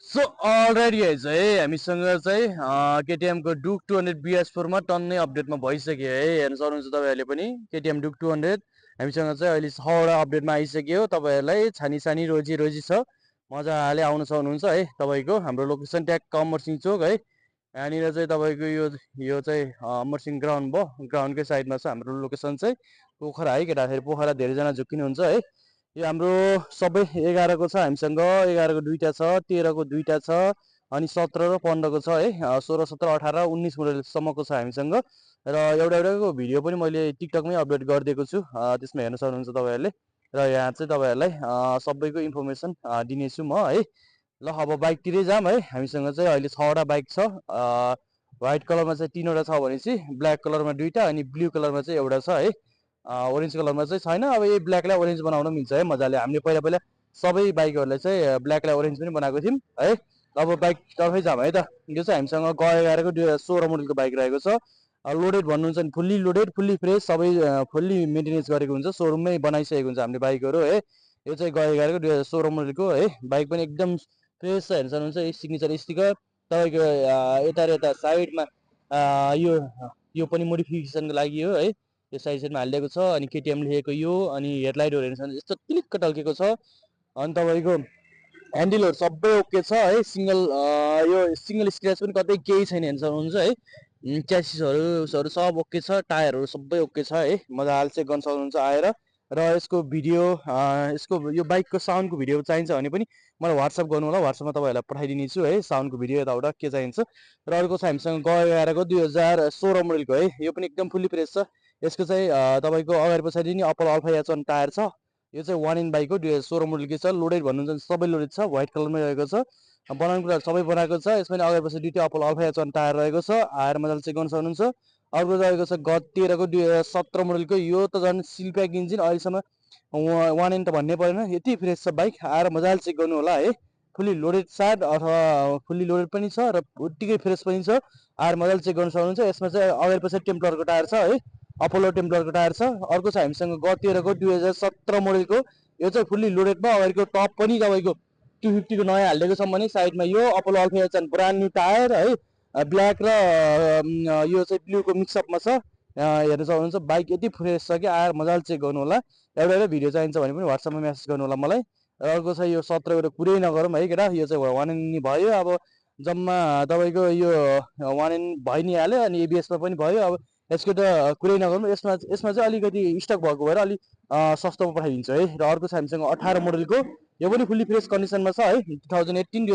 So already है हामीसँग चाहिँ केटिएम को डुक 200 BS4 मा टन्नै अपडेटमा भइसक्यो है। हेर्न सक्नुहुन्छ तपाईँहरूले पनि केटिएम डुक 200 हामीसँग चाहिँ अहिले 6वटा अपडेटमा आइसक्यो। तपाईँहरूलाई छानी छानी रोजी रोजी छ, मजाले आउन सक्नुहुन्छ है। तपाईँको हाम्रो लोकेसन ट्याग अमरसिंह चोक है। यहाँनिर चाहिँ तपाईँको यो चाहिँ अमरसिंह ग्राउन्ड भयो, ग्राउन्डकै साइडमा छ हाम्रो लोकेसन चाहिँ। पोखरा है केटाखेरि, पोखरा धेरैजना झुक्किनुहुन्छ है। यो हाम्रो सबै 11 को छ हामीसँग। 11 को दुईटा छ, 13 को दुईटा छ, अनि 17 र 15 को छ है। 16 17 18 19 मोडलसम्मको छ हामीसँग। र एउटा एउटाको भिडियो पनि मैले टिकटकमै अपलोड गरिदिएको छु, त्यसमा हेर्न सक्नुहुन्छ तपाईँहरूले। र यहाँ चाहिँ तपाईँहरूलाई सबैको इन्फर्मेसन दिनेछु म है। ल अब बाइकतिरै जाम है। हामीसँग चाहिँ अहिले 6वटा बाइक छ। व्हाइट कलरमा चाहिँ 3वटा छ भनेपछि ब्ल्याक कलरमा 2टा अनि ब्लू कलरमा चाहिँ एउटा छ है। ओरेन्ज कलरमा चाहिँ छैन। अब यही ब्ल्याकलाई ओरेन्ज बनाउन मिल्छ है मजाले। हामीले पहिला पहिला सबै बाइकहरूलाई चाहिँ ब्ल्याकलाई ओरेन्ज पनि बनाएको थियौँ है। अब बाइक तर्फै जाम है त। यो चाहिँ हामीसँग गएको 2016 मोडलको बाइक रहेको छ। लोडेड भन्नुहुन्छ भने फुल्ली लोडेड, फुल्ली फ्रेस, सबै फुल्ली मेन्टेनेन्स गरेको हुन्छ, सोरुममै बनाइसकेको हुन्छ हामीले बाइकहरू है। यो चाहिँ गएको 2016 मोडलको है। बाइक पनि एकदम फ्रेस छ, हेर्न सक्नुहुन्छ। सिग्नेचर स्टिकर तपाईँको यता र यता साइडमा यो यो पनि मोडिफिकेसनको लागि हो है। यो साइडमा हालिदिएको छ। अनि केटिएम लेखेको यो, अनि हेडलाइटहरू हेर्न सक्नुहुन्छ यस्तो क्लिक्क टल्केको छ। अनि तपाईँको ह्यान्डलहरू सबै ओके छ है। यो सिङ्गल स्क्र्याच पनि कतै केही छैन, हेर्न सक्नुहुन्छ है। च्यासिसहरू सब ओके छ, टायरहरू सबै ओके छ है। मजाले चेक गर्न सक्नुहुन्छ आएर। र यसको भिडियो, यसको यो बाइकको साउन्डको भिडियो चाहिन्छ भने पनि मलाई व्हाट्सएप गर्नु होला, व्हाट्सएपमा तपाईँहरूलाई पठाइदिनेछु है साउन्डको भिडियो यताउता के चाहिन्छ। र अर्को छ हामीसँग गएको 2016 मोडलको है। यो पनि एकदम फुल्ली फ्रेस छ। यसको चाहिँ तपाईँको अगाडि पछाडि नि अप्पल अल्फा एच1 टायर छ। यो चाहिँ 1 इन बाइक हो, 2016 मोडलकै छ। लोडेड भन्नुहुन्छ सबै लोडेड छ, व्हाइट कलरमै रहेको छ। बनाउने कुरा सबै बनाएको छ। यसमा अगाडि पछि दुईटा अप्पल अल्फा एच1 टायर रहेको छ। आएर मजाले चेक गर्न सक्नुहुन्छ। अर्को रहेको छ 13 को 2017 मोडलको। यो त झन् सिलप्याक इन्जिन, अहिलेसम्म 1 इन त भन्नै परेन, यति फ्रेस छ बाइक। आएर मजाले चेक गर्नु होला है। फुल्ली लोडेड सायद अथवा फुल्ली लोडेड पनि छ र उत्तिकै फ्रेस पनि छ। आएर मजाले चेक गर्न सक्नुहुन्छ। यसमा चाहिँ अगाडि पछि टेम्पलरको टायर छ है, अपोलो टेम्पलरको टायर छ। अर्को छ हामीसँग 13 को 2017 मोडलको। यो चाहिँ फुल्ली लोडेडमा अगाडिको टप पनि तपाईँको 250 को नयाँ हालिदिएको छ भने साइडमा यो Apollo Alpha H one brand new tyre है। ब्ल्याक र यो चाहिँ ब्लूको मिक्सअपमा छ। हेर्न सक्नुहुन्छ बाइक यति फ्रेस छ कि आएर मजाले चेक गर्नु होला। एउटा एउटा भिडियो चाहिन्छ भने पनि व्हाट्सएपमा मेसेज गर्नु होला मलाई। अर्को छ यो 17 को कुरै नगरौँ है केटा। यो चाहिँ 1 इन भयो। अब जम्मा तपाईँको यो 1 इन भइ नै हाल्यो, अनि एबिएसमा पनि भयो। अब यसको त कुरै नगर्नु। यसमा यसमा चाहिँ अलिकति स्टक भएको भएर अलिक सस्तोमा पठाइदिन्छ है। र अर्को छ हामीसँग 18 मोडलको। यो पनि फुल्ली फ्रेस कन्डिसनमा छ है। 2018